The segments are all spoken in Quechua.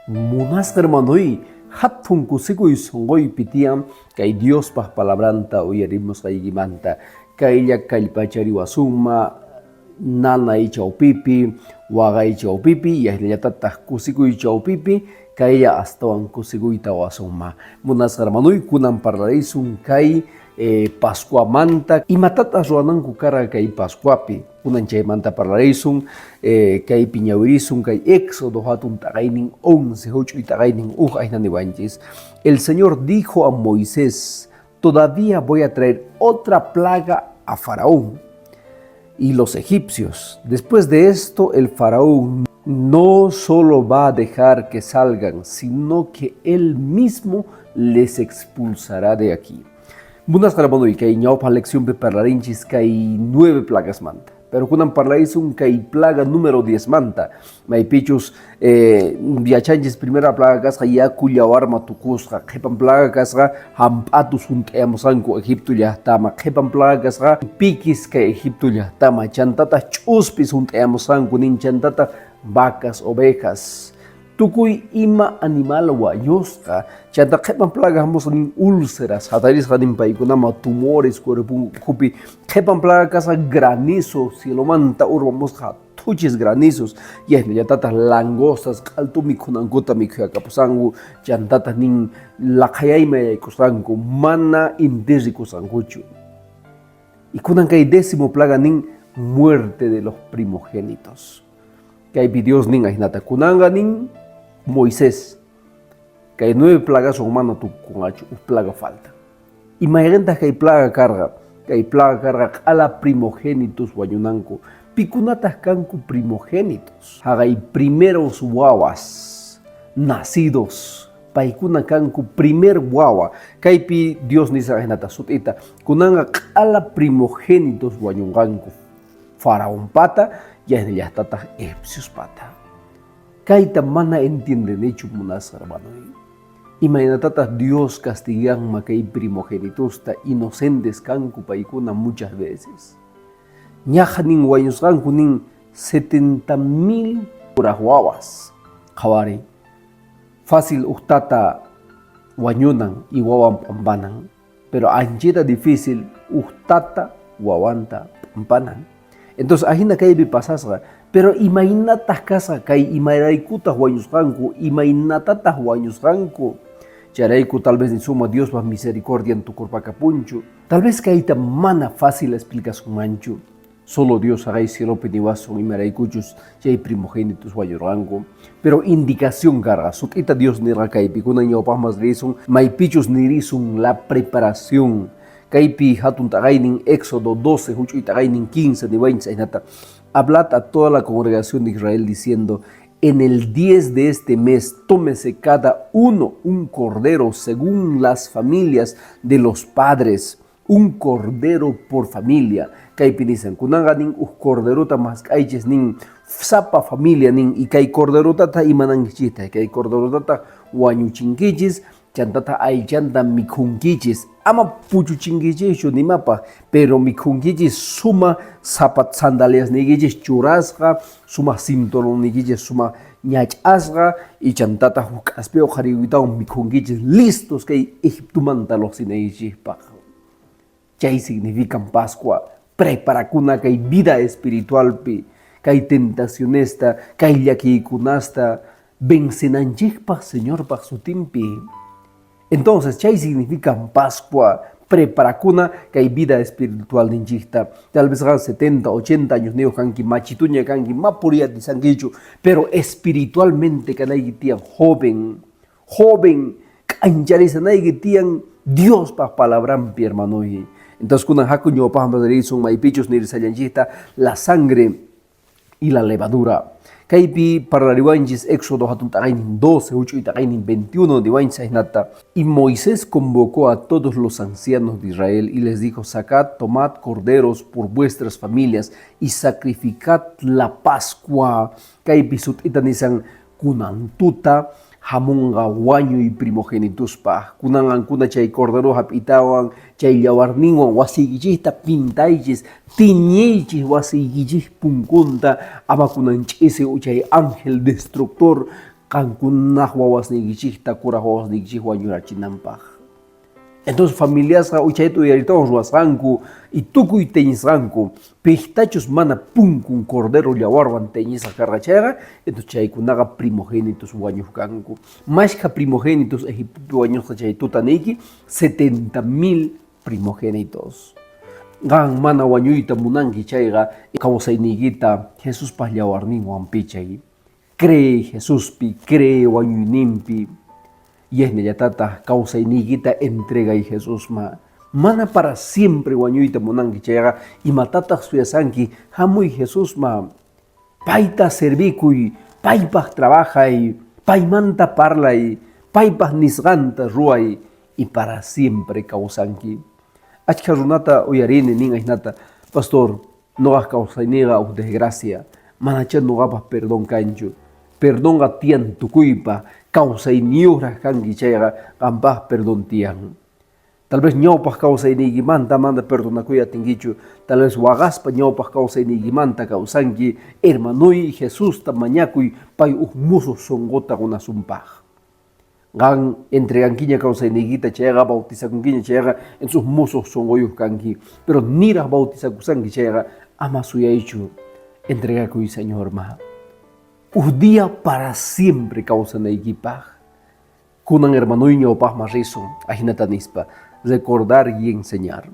Munasqa hermanoy, hatun kusikuy sonqoypi tiyan kay Diospaq palabranta uyarimusqaykimanta. Kaylla kallpachariwasunma nanay chawpipi, waqay chawpipi, yahlallatataq kusikuy chawpipi, kaylla astawan kusikuyta wasunma. Munasqa hermanoy, kunan parlarisun kay Pascuamanta. Imatataq ruwananku karqa kay Pascuapi? Kunan chaymanta parlarisun, kaypi ñawirisun kay Éxodo hatun t'aqaynin 11 huch'uy t'aqaynin uj ayna niwanchis. El Señor dijo a Moisés, todavía voy a traer otra plaga a Faraón y los egipcios. Después de esto, el Faraón no solo va a dejar que salgan, sino que él mismo les expulsará de aquí. Munasqa hermanoy, kay ñawpaq leccionpi parlarinchis kay nueve plagasmanta. Pero kunan parlarisun kay plaga número 10 manta. Maypichus yachanchis primera plaga kasqa yaku yawarma tukusqa, qhipan plaga kasqa hamp'atus hunt'ayamusqanku Egipto llaqtama, qhipan plaga kasqa pikis kay Egipto llaqtama, chantataq ch'uspis hunt'ayamusqanku nin, chantataq vacas, ovejas, tukuy ima animal wañusqa, chanta qhipan plaga hamusqa nin úlceras, hatarisqa nin paykunama tumores cuerponkupi, qhipan plaga kasqa granizo, cielomanta urmamusqa thuchis granizos, yaynallatataq langostas q'altu mikhunankuta mikhuyakapusanku, chantataq nin laqhayayman yaykusqanku, mana inti rikusqankuchu. Y kunan kay décimo plaga nin muerte de los primogénitos. Kaypi Dios nin ajinata, kunanqa nin Moisés, kay nueve plagaswan mana tukukunqachu, uj plaga falta. Y mayqentaq kay plaga karqa? Kay plaga karqa q'ala primogénitos wañunanku. Pikunataq kanku primogénitos? Haqay primeros wawas nacidos, paykuna kanku primer wawa. Kaypi Dios nisqa ajinata sut'ita, kunanqa q'ala primogénitos wañunqanku, Faraonpata yaynallaqtataq egipciospata. Kayta mana entiendenichu, munasqa hermanoy. Imaynatataq Dios castiganma kay primogenitosta, inocentes kanku paykuna muchas veces? Ñaqa nin wañusqanku nin 70,000 kuraq wawas. Qhawariy, fácil uj tata wañunan y wawan p'ampanan, pero anchita difícil uj tata wawanta p'ampanan. Entonces ajina kaypi pasasqa, pero imaynataq kasqa kay imaraykutaq wañusqanku, imaynatataq wañusqanku? Chayrayku tal vez nisuma Diospaq misericordian tukurpakapunchu. Tal vez kayta mana fácil explicasunmanchu. Solo Dios haqay cielopi niwasun imaraykuchus chay primogénitos wañurqanku. Pero indicación karqa, sut'ita Dios nirqa kaypi, kunan ñawpaqmas risun, maypichus nirisun la preparación. Kaypi hatun t'aqaynin Éxodo 12, huch'uy t'aqaynin 15 niwanchis ajinata, Hablad a toda la congregación de Israel diciendo, en el 10 de este mes tómese cada uno un cordero según las familias de los padres, un cordero por familia. Kaypi nisan, kunanqa nin uj corderota mask'aychis nin sapa familia nin, y kay corderotata imanankichistaq, kay corderotata wañuchinkichis, chantata aychanta mikhunkichis, ama puchuchinkichischu nimapaq, pero mikhunkichis suma sapa sandaliasniykichis churasqa, suma cinturoniykichis suma ñach'asqa, y chantata huk k'aspi uqhariyuytawan mikhunkichis, listos kay Egiptomanta lluqsinaykichispaq. Chay significan Pascua, preparakuna kay vida espiritualpi, kay tentacionesta, kay llakiykunasta vencenanchikpaq Señorpaq sutinpi. Entonces, chay significan Pascua, preparakuna kay vida espiritualninchikta. Tal vez qan 70, 80 añosniyuq kanki, machituña kanki, ma puriyatisankichu, pero espiritualmente kanayki tiyan joven, joven, k'ancharisanayki tiyan Diospaq palabranpi, hermanoy. Entonces, kunan haku ñawpaqman risun, maypichus nirisallanchikta la sangre y la levadura. Kaypi parlariwanchis Éxodo hatun t'aqaynin 12, huch'uy t'aqaynin 21 niwanchis ajinata. Y Moisés convocó a todos los ancianos de Israel y les dijo, sacad, tomad corderos por vuestras familias y sacrificad la Pascua. Kaypi sut'ita nisan kunan tuta hamunqa wañuy primogenituspaq. Kunan qankuna chay cordero hap'itawan, chay yawarninwan wasiykichikta pintaychis, tiñiychis wasiykichik punkunta, ama kunan ch'isi chay ángel destructor Qankunaj wawasniykichejta kuraj wawasniykichej wañurachinanpaj. Entonces familiasqa chayta uyariytawan ruwasqanku y tukuy teñisqanku, pejtachus mana punkun cordero llawarwan teñisqa karqa chayqa, entonces chaykunaqa primogénitos wañuj kanku. Mashkha primogénitos Egiptopi wañusqa chay tuta niyki, 70.000 primogénitos. Qan mana wañuyta munanki chayqa, kawsayniykita Jesuspa llawarninwan pichay. Creey Jesuspi, creey wañuyninpi, yaynallatataq kawsayniykita entregay Jesusman. Mana para siempre wañuyta munanki chayqa, imatataq suyasanki? Hamuy Jesusman, payta servikuy, paypaq trabajay, paymanta parlay, paypaq nisqanta ruway y para siempre kawsanki. Achkha runata uyarini nin ajinata, Pastor, Noqaj kawsayniyqa uj desgracia, manachá noqapaj perdón kanchu. Perdonqa tiyan tukuypaj, kawsayniyojraj kanki chayqa qanpaj perdón tiyan. Tal vez ñawpaj kawsayniykimanta mana perdonakuy atinkichu, tal vez waqaspa ñawpaj kawsayniykimanta kawsanki, hermanoy Jesusta mañakuy pay uj mosoj sonqota qonasunpaj. Qan entregankiña kawsayniykita chayqa, bautizakunkiña chayqa, entonces uj mosoj sonqoyoj kanki. Pero niraj bautizakusanki chayqa, ama suyaychu, entregakuy Señorman. Uj día para siempre kawsanaykipaj. Kunan hermanoy ñawpajman risun, ajinata nispa, recordar y enseñar.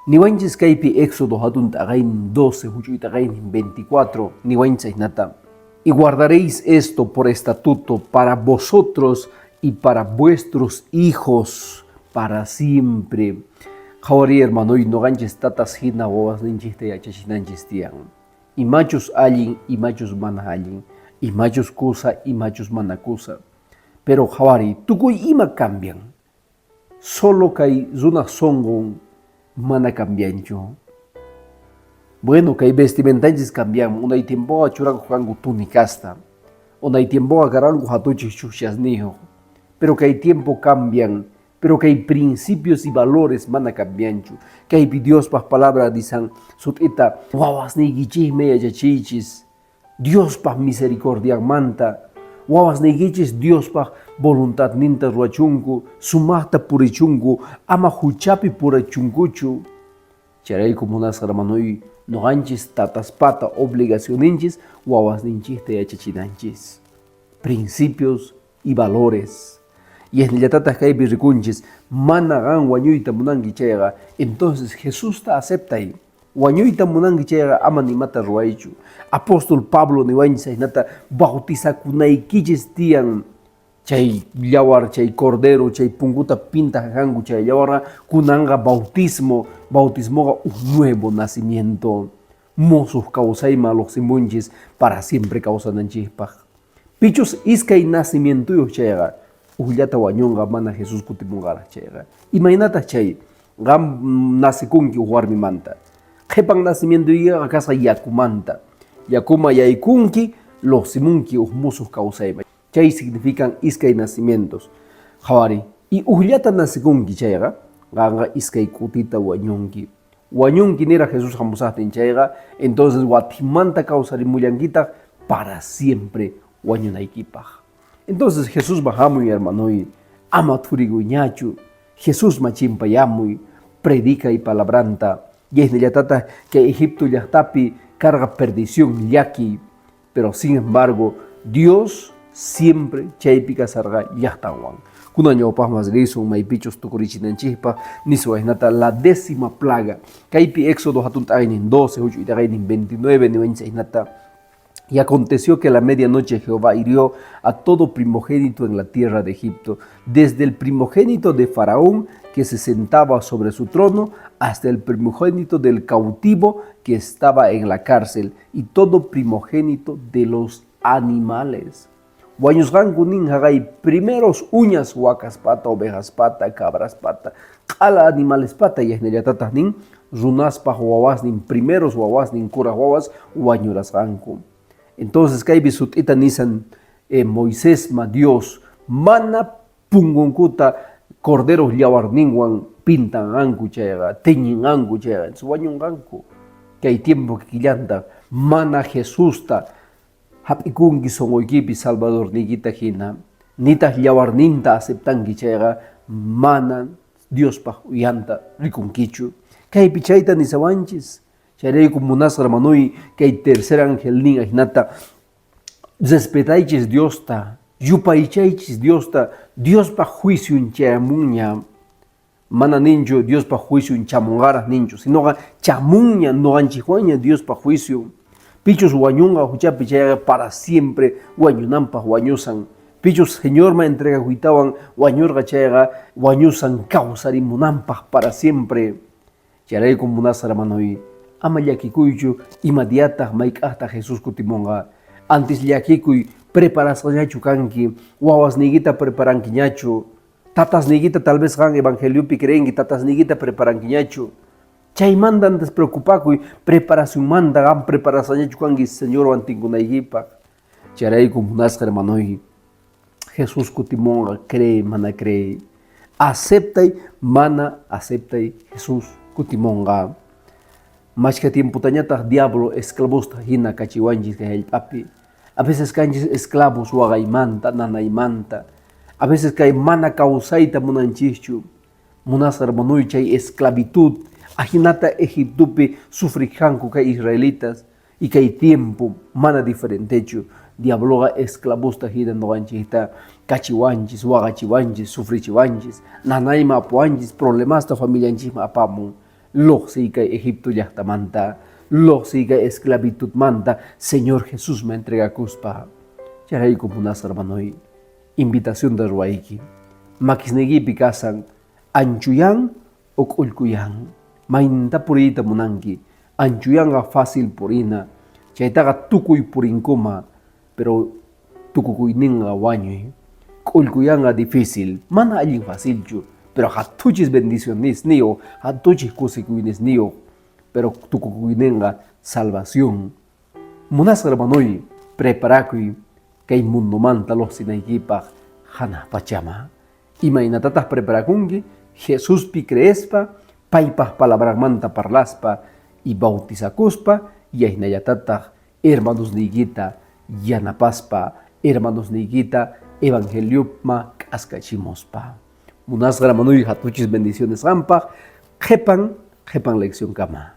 Niwanchis kaypi Éxodo hatun t'aqaynin 12, huch'uy t'aqaynin 24, niwanchis ajinata, Y guardaréis esto por estatuto para vosotros y para vuestros hijos para siempre. Qhawariy hermanoy, noqanchis tatas hina wawasninchista yachachinanchis tiyan. Imachus allin, imachus mana allin, imachus kusa, imachus mana kusa. Pero qhawariy, tukuy ima cambian. Solo kay runaj sonqon mana cambianchu. Bueno, kay vestimentanchis cambian. Unay tiempoqa churakuq kanku tunicasta. Unay tiempoqa karanku hatuchik chukchasniyuq. Pero kay tiempo cambian. Pero kay principios y valores mana cambianchu. Kaypi Diospaj palabra nisan sut'ita wawasniykichikmi yachachiychis. Diospaj misericordianmanta, wawasniykichis Diospaj voluntadninta ruwachunku, sumajta purichunku, ama huchapi purichunkuchu. Chayrayku munasqa hermanoy, noqanchis tataspata obligacionninchis wawasninchikta yachachinanchis. Principios y valores. Yasnillatataj kaypi rikunchis, mana qan wañuyta munanki chayqa, entonces Jesusta aceptay. Wañuyta munanki chayqa ama nimata ruwaychu. Apóstol Pablo niwanchis ajinata bautizakunaykichis tiyan chay yawar, chay cordero, chay punkuta pintaj kanku chay yawarqa kunanqa bautismo, bautismoqa uj nuevo nacimiento. Mosoq kawsayman lluqsimunchis para siempre kawsananchikpaq. Pichus iskay nacimientoyuq chayqa, ujllata wañunqa mana Jesús kutimunqaraq chayqa. Imaynataq chay? Qam nacekunki uj warmimanta. Qhipan nacimientoykiqa kasqa yakumanta. Yakuma yaykunki, lluqsimunki uj musuq kawsayman. Chay significan iskay nacimientos. Qhawari, y ujllata nacekunki chayqa, qanqa iskay kutita wañunki. Wañunki niraj Jesús hamusaqtin chayqa, entonces watimanta kawsarimullankitaq para siempre wañunaykipaq. Entonces Jesusman hamuy hermanoy, ama thurikuyñachu, Jesusman chimpayamuy, predicay palabranta. Yaynallatataq kay Egipto llaqtapi karqa perdición, llakiy, pero sin embargo Dios siempre chaypi kasarqa llaqtanwan. Kunan ñawpaqman risun maypichus tukurichinanchikpaq niswa hinata la décima plaga. Kaypi Éxodo hatun t'aqaynin 12, huch'uy t'aqaynin 29 niwanchis hinata. Y aconteció que a la medianoche Jehová hirió a todo primogénito en la tierra de Egipto, desde el primogénito de Faraón que se sentaba sobre su trono, hasta el primogénito del cautivo que estaba en la cárcel, y todo primogénito de los animales. Wañusqanku nin haqay primeros uñas wakaspata, ovejaspata, cabraspata, q'ala animalespata, yaynallatataq nin runaspaj wawasnin, primeros wawasnin, kuraj wawas wañurasqanku. Entonces kaypi sut'ita nisan Moisesma Dios mana punkunkuta corderos llawarninwan pintanqanku chayqa, teñinqanku chayqa, entonces wañunqanku. Kay tiempo kikillantaq mana Jesusta hap'ikunki sonqoykipi Salvadorniykita hina, nitaq yawarninta aceptanki chayqa, mana Diospaq uyanta rikunkichu. Kaypi chayta nisawanchis. Chayrayku munasqa hermanoy, kay tercer angelnin ajinata respetaychis Diosta, yupaychaychis Diosta, Diospaq juicion chayamunña. Mana ninchu Diospaq juicion chamunqaraq ninchu, sinoqa chamunña noqanchikwanña Diospaq juicion. Pichus wañunqa huchapi chayqa para siempre wañunanpaq wañusan. Pichus Señorman entregakuytawan wañurqa chayqa wañusan kawsarimunanpaq para siempre. Chayrayku munasqa hermanoy, ama llakikuychu ima diataq mayk'aqtaq Jesús kutimunqa. Antes llakikuy preparasqañachu kanki, wawasniykita preparankiñachu, tatasniykita tal vez qan evangeliopi creenki, tatasniykita preparankiñachu. Chaymanta antes preocupakuy preparacionmanta qan preparasqañachu kanki Señorwan tinkunaykipaq. Chayrayku munasqa hermanoy, Jesús kutimunqa cree mana cree. Aceptay mana aceptay Jesús kutimunqa. Mashkha tiempotañataq diablo esclavosta hina kachiwanchis kay hallp'api. A veces kanchis esclavos waqaymanta, nanaymanta. A veces kay mana kawsayta munanchischu. Munasqa hermanoy chay esclavitud ajinata Egiptopi sufriqanku kay israelitas. Y kay tiempo mana diferentechu, diabloqa esclavosta hina noqanchikta kachiwanchis, waqachiwanchis, sufrichiwanchis, nanayman apawanchis, problemasta familianchikman apamun. Lloqsiy kay Egipto llaqtamanta, lloqsiy kay esclavitudmanta, Señor Jesusman entregakuspa. Chayrayku munasqa hermanoy, invitacionta ruwayki. Makisniykipi kasan, anchuyan o k'ullkuyan. Mayninta puriyta munanki, anchuyanqa fácil purina, chaytaqa tukuy purinkuma, pero tukukuyninqa wañuy. K'ullkuyanqa difícil, mana allin facilchu, pero hatuchis bendicionesniyuq, hatuchis kusikuynisniyuq, pero tukukuyninqa salvación. Munasqa hermanoy, preparakuy kay mundomanta lluqsinaykipaq hanaq pachama. Imaynatataq preparakunki? Jesuspi creespa, paypaq palabranmanta parlaspa y bautizakuspa, y ahinallatataq hermanosniykita yanapaspa, hermanosniykita evangeliopma k'askachimuspa. Munasqa hermanoy, hatuchis bendiciones qampaq, qhipan qhipan leccionkama.